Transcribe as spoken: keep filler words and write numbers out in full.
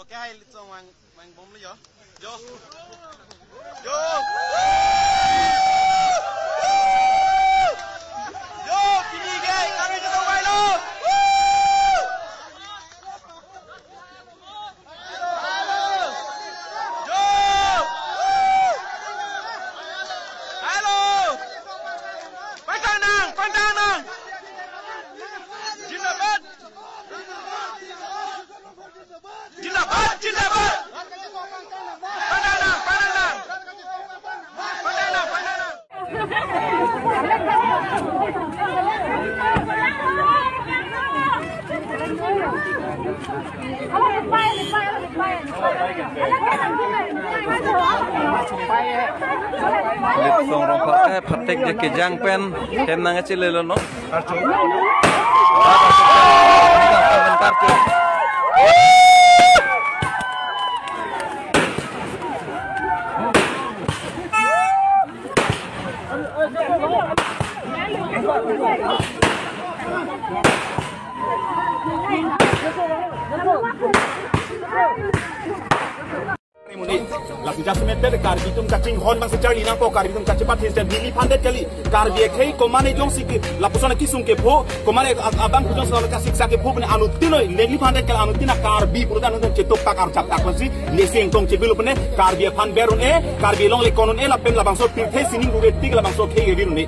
Oke, hai, litsong mang, mang bom lo yo. Yo. Yo. Yo, pini ke, kami jatong mai lo. Yo. Halo. Pantang nang, pantang nang. Jindabad. Jindabad, jindabad. Pantang nang, pantang nang. Pantang nang, pantang nang. Litsong rongphar ke phatek je kejang pen hem nang chilelo no. Lapu jasemet pen Karbi atum kachinghon abang si charli nangpo, Karbi atum kachepat his dan neli phandet kali. Karbi akhei komane jongsi ke, lapuson akesung kepho, komane ab-, abang pu jongsi kasiksa kepho pen anuttin noi, neli phandet kali, anuttin a Karbi pulote anuttin chetoktak arjaptak pensi, nesi ingtong chebi lo pen, Karbi aphan ber un-e, Karbi along le kon un-e, lapen labangso pirthe sining rure tik labangso akhei kevir un-e.